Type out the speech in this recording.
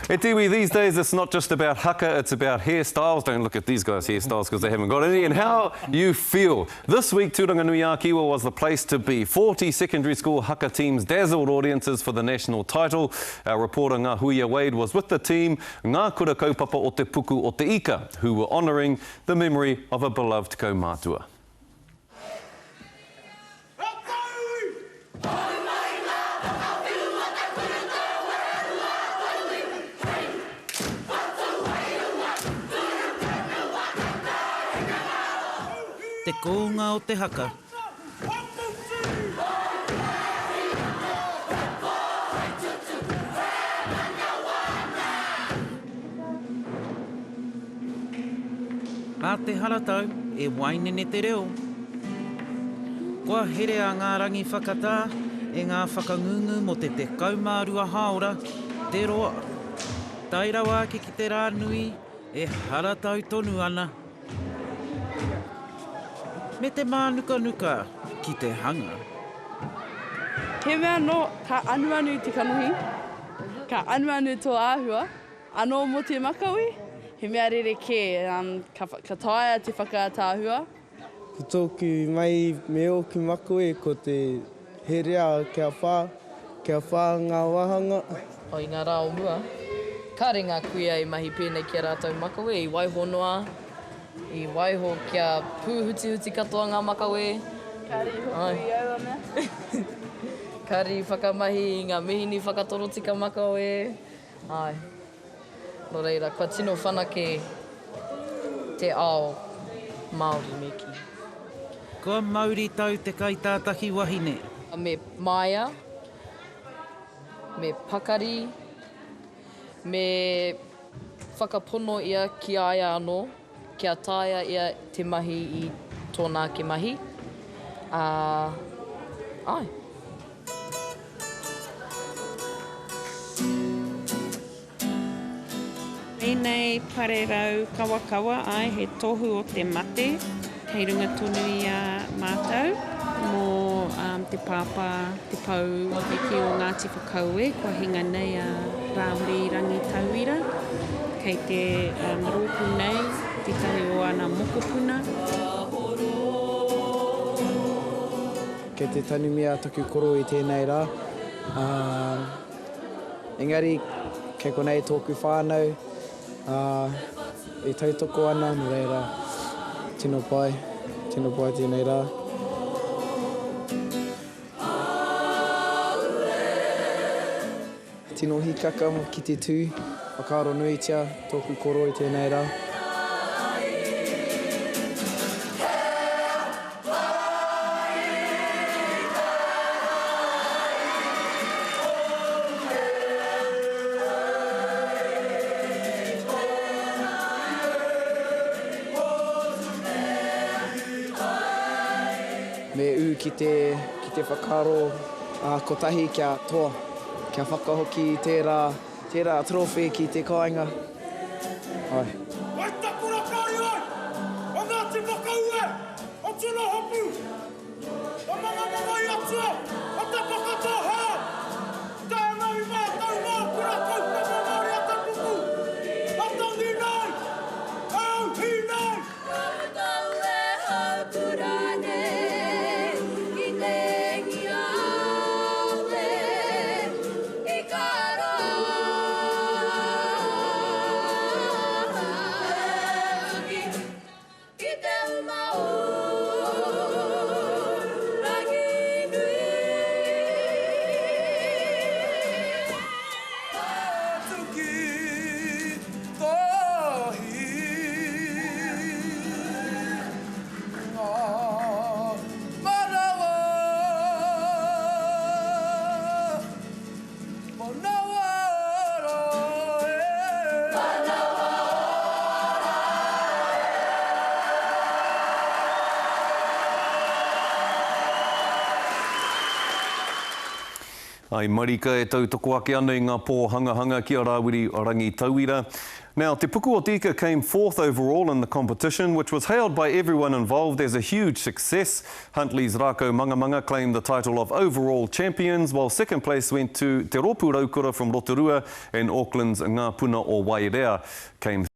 E te iwi, these days it's not just about haka, it's about hairstyles. Don't look at these guys' hairstyles because they haven't got any. And how you feel. This week, Tūranganui-a-Kiwa was the place to be. 40 secondary school haka teams dazzled audiences for the national title. Our reporter Ngahuia Wade was with the team, Ngā Kura Kaupapa o Te Puku o Te Ika, who were honouring the memory of a beloved kaumātua. Te kounga o te haka. Mā te haratau e wainene te reo. Kua herea ngā rangi whakatā e ngā whakangungu mō te 12 hāora te roa. Tae rawa ake ki te rā nui e haratau tonu ana. Me te mānukanuka ki te hanga. He mea anō, ka anuanu te kanohi, ka anuanu tō āhua. Anō mō te makawe, he mea rerekē, ka taea te whakatāhua. Ko tōku mahi me ōku makawe ko te herea kia whā, kia whā ngā wāhanga. I ngā rā o mua, kāre ngā kuia i mahi pēnei ki a rātou makawe, i waiho noa, i waiho kia pūhutihuti katoa ngā makawe. Kāre i hopu i aua mea. Kāre i whakamahi i ngā mihini whakatorotika makawe. Āe. Nō reira, kua tino whanake te ao Māori me kī. Kua mauri tau te kaitātaki wahine. Me māia, me pakari, me whakapono ia ki a ia anō, kia taea ia te mahi i tōna ake mahi, ā, āe. Ēnei parerau kawakawa, āe, he tohu o te mate kei runga tonu i a mātou mō te pāpā, te pou me kī o Ngāti Whakaue, kua hinga nei a Rāwiri Rangitauira. Kei te rōpū nei tētahi o ana mokopuna. Kei te tanumia taku koro i tēnei rā, ā, engari kei konei tōku whānau, ā, e tautoko ana, nō reira, tino pai, tino pai tēnei rā. Tino hikaka ki te tū, whakaaro nuitia tōku koro i tēnei rā. Me ū ki te, ki te whakaaro kotahi kia toa. Kia whakahoki i tērā, tērā trophy ki te kāinga. Āe. Hei takura kai ai, o Ngāti Whakaue, o Tunohopu, o Mangamangai-atua, o Te Whakatōhea, tēnā i mātau ngā kura kaupapa Māori a Te Puku, a tangi nei, e auhī nei! Koutou e haukura nei ki te ngiawe i ka roa ki te uma o Ranginui. Atu ki tahi ngā manawa, manawa ora e. Manawa ora e. Ai marika e tautoko ake ana i ngā pōhangahanga ki a Rāwiri Rangitauira. Now, Te Puku o Te Ika came fourth overall in the competition, which was hailed by everyone involved as a huge success. Huntly's Rākau Mangamanga claimed the title of overall champions, while second place went to Te Rōpū Raukura from Rotorua and Auckland's Ngā Puna o Wairea came.